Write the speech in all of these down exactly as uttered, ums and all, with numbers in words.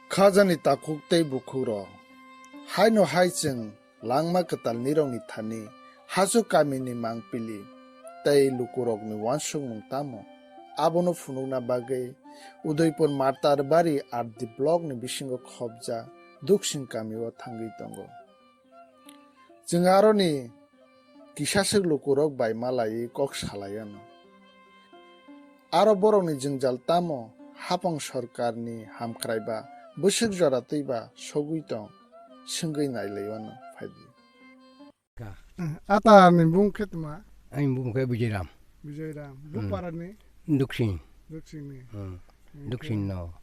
Khajani takhuk tei bukhukrok, haino hai chwng langma kwtal nirokni thani, hasu kamini mangpili tei lukurokni uansukmung tamo, abono phunukna bagwi Udaipur Martarbari R D blockni bisingo khopjak Duksing kamio thangwi tongo. Chwng aroni kisaswk lukurok bai malaiwi kok salaio no. Aro borokni jwngjal tamo hapang sorkarni hamkrai ba bwswk jora twi ba sogwi tong swngwi nailaio no phaidi. Ka. Ata ni bung khe tma? Ani bung khe Bijayram. Bijayram. Bu Hmm. para ni? Duksing. Duksing ni. Hmm. Oke. Duksing no.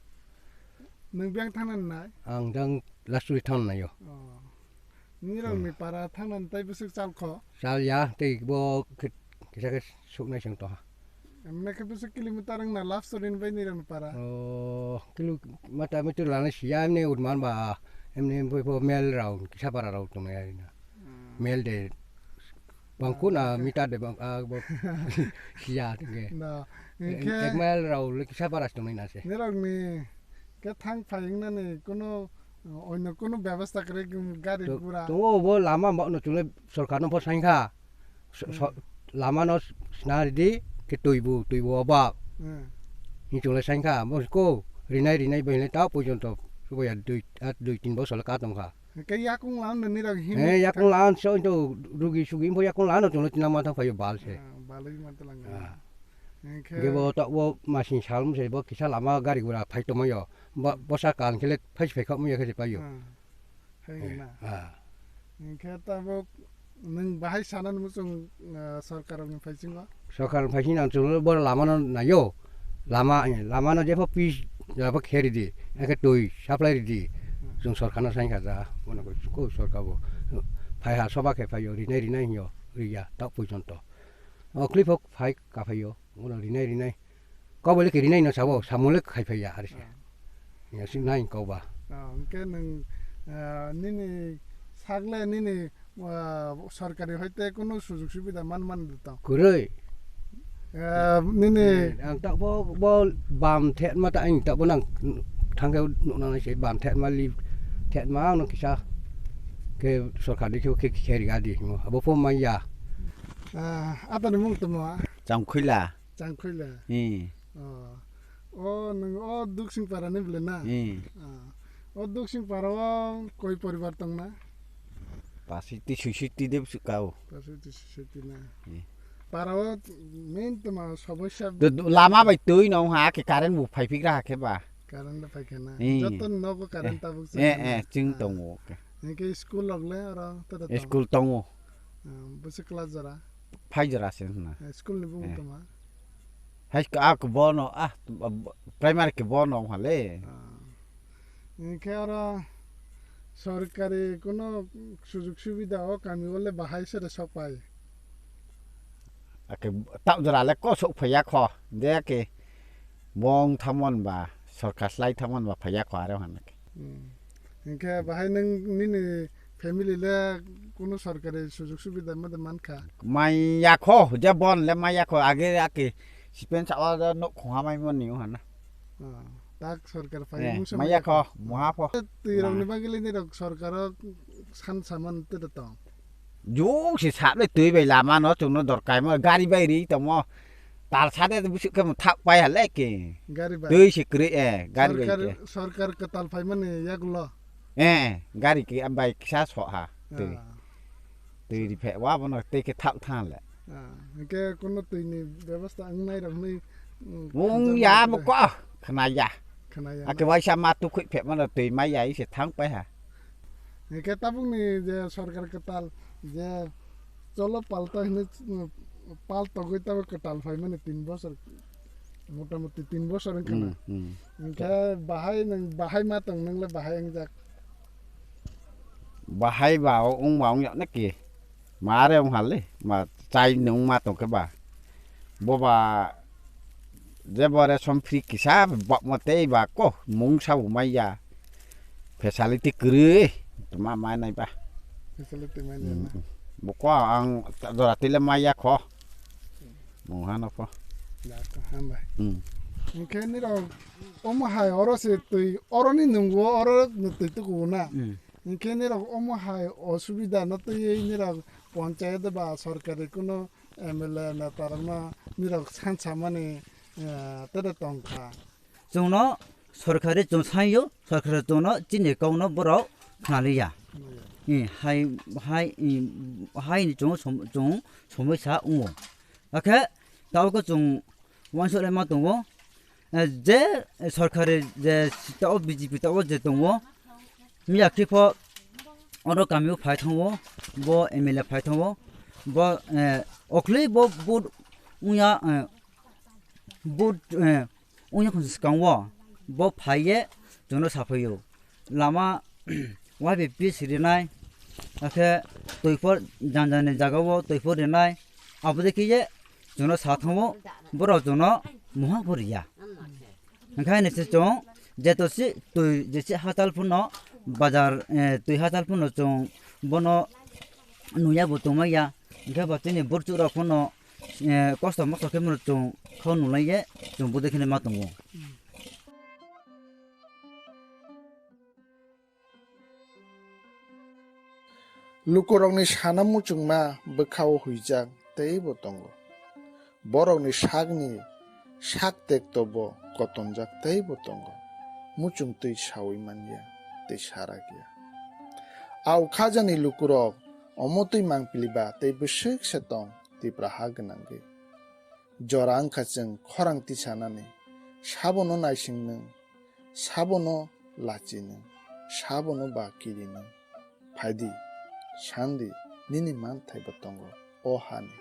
Nwng beng thangna nai? Ang jang Lasturi thang naio. Oh. Nirok Hmm. ni para thangna tai bwswk chal kho? Chal ya, tei bo khe-, kisa khe suknai seng tongha. Emne khe bwswk kilometer wng na Lasturi ni bai nirok ni para? Oh, kilo mata meter lana siya emne urman ba, emne bo, bo mel rao, kisa para rao tongnai ari na. Hmm. Mel de Bangkun a mita de bang a bo siya ge. Na, Ek, hingke ek mile rao le kisa bara tongmani na se. Nirok ni ke thang phai wngnani kuno, oino kuno bebasta kwrwi gari To, gura. To bo lama ma no chule sorkar no pho saingkha. So, so, Hmm. lama no sna ridi ke tuibu, tuibu obak. Hmm. Ni chule saingkha, bo ko rinai rinai bai le ta pojonto. Subo ya dui, at dui tin bosor le ka tongkha. Hingke yakung lan no nirok him He, yakung lan so to rugi sugi bo yakung lan no chunglo tina ma thang phayo bal se. Ah, balai ma talang. Ah. Hingke Ge bo to bo masing salmo se bo kisa lama gari gura phai tomayo. Bo, bosa kan kele phai phai kha mo ya khe payo. Ah. Hai He, na. Ah. Hingke ta bo nwng bahai sanan muchung, ah, sorkar ni phaisingo. Sorkar phaisin ang chwngno bo lama no naio. Lama, lama no jepho pis, jepho kheri di. Eke twi supply ridi. Chwng sorkar no saingkha ja. Bono ko, ko sorkar bo. Phai ha soba khe phaio, rinai rinai hinyo, riya, tak pojonto. O clip hok phai ka phaio, bono rinai rinai. Kok bole ke rinai no sabo, samung le khai phaiya, hari se. Ya, sing nai kok ba. Ah, hingke nwng, ah, nini sagle nini, ah, sorkari hoite kunu sujug subida man man de tong? Kwrwi. Ah, nini Eh, ang tak bo, bo bam thet ma ta ang tak bo nang thangke nuk nang se bam thet ma li thet ma ang kisa ke sorkar ni ke ke ke ri ga di mo. Abo pho ma ya. Ah, atani mung tamo? Changkhuila. Changkhuila. Hmm. Oh. O nwng o Duksing para ni bole na? Hmm. Ah. O Duksing para o koi poribar tong na? Pasiti suisiti de bwswk kao. Pasiti suisiti na. Hmm. Para o main toma somosya. Do, do, lama bai twi no ha ke current bu phai phik raha khe ba. Current da phai khe na. Hmm. Joto nogo current Eh, tabuk eh, eh, chwng Ah. tongo. Hingke school log le oro tata tong. School tongo. Ah, bwswk class jora? Phai jora se hwnna. Eh, school ni bung Eh. toma? Hai ka, ah, ko bono, ah, primary ke bono hale. Ah. Hingke oro sorkari kuno sujug subida o kami o le bahai sere sok pai? Ake tak jora le ko sok phaiya kho. De ke bong thamon ba, sorkar slai thamon ba phaiya kho aro hwnna ke. Hmm. Hingke bahai nwng nini family le kunu sorkari sujug subida mode mankha? Maya kho, je bon le maya kho, age ake sipen sa o nok khongha mai mani hana. Ah, tak sorkar phai Eh, mungsa maya maya kho, kho. Muha pho. Twi rok ni bagwi le nirok sorkar o san saman te tong. Jung si sap le twi bai lama no chwng no dor kai mo gari bai ri tong mo. Tal sa de bwswk khe mo thak pai ha le ke. Gari bai. Twi si kwrwi, eh, gari bai Sorkar, ke. Sorkar kwtal phaimani yagulo. Eh, gari ke bai kisa so ha. Twi. Ah. Twi ri phe wa bono tei ke thak thang le. Ah, hingke kono twi ni bebostha wng nai rok ni, mm, Wng khajama ya twi bo bai. Ko khna ya. Khna ya Ake na. Waisa ma tu khui phe mano twi mai ya ise thang pai ha. Hingke tabuk ni je sorkar kwtal je cholo palta hinwi, mm, pal togwi tabuk kwtal phaimani tin bosor, motamoti tin bosor wngkha na. Hmm, hmm. Hingke bahai nwng, bahai ma tong nwng le bahai wngjak. Bahai ba o wng ba wng ya na ki. Ma re wng hal le, ma chai nwng ma tong khe ba. Bo ba je bo ration free kisa bak mo tei ba ko mung sa bo mai ya. Facility kwrwi, tma mai nai ba. Facility mai nai Hmm. na. Bo ko ang jora tile mai ya kho. Mung hano kho. Da ko hambai. Hmm. Hingke nirok Omo hai oro se twi, oroni nungwo oro twi tukugo na. Hmm. Hinkhe nirok omo hai osubida no twiwi nirok ponchayat ba sorkari kuno M L A neta rokno nirok sansamani, eh, tere tongkha. Chwngno sorkari chwng sanyo, sorkari chwngno chini kokno borok khnaliya. Hmm. Eh, hai, hai, eh, haini chwng som-, chwng somoi sa wngo. Akhe tabukhe chwng uansuk lai ma tongo. Eh, je sorkari je tao B J P tao je tongo, miya khe pho oro kamio phai thango, bo M L A phai thango, bo, eh, oklei bo vote wngya, eh, vote, eh, wngya khon swkango, bo phai ye chwngno saphaio. Lama Y B P sirinai, akhe twi phor jang jang ni jaga o twi phor rinai, abo de khe ye chwngno sa thango, borok chwngno muha phor ya. Hinkhe haini se chwng jeto si twi jesi hachal phano bazar, eh, twi hachal phano chwng bono nuya bo tongmaya. Hinkhe bo chini burchuk rok phano, eh, kosto mosto khe bono chwng kho nulai ye chwng bo de khe ma tongo. Lukurokni sana muchungma bwkhao huijak teibo tongo. Borokni sakni sak tekto bo kotonjak teibo tongo. Muchung twi saui manya tei sarakya. Au khajani lukurok omo twi mangpili ba tei bwswk se tong Tipra ha gwnangwi. Jora wngkha chwng khorang tisanani, sabono naising nwng, sabono lachi nwng, sabono ba kiri nwng. Phaidi, sandi, nini manthai bo tongo o hani.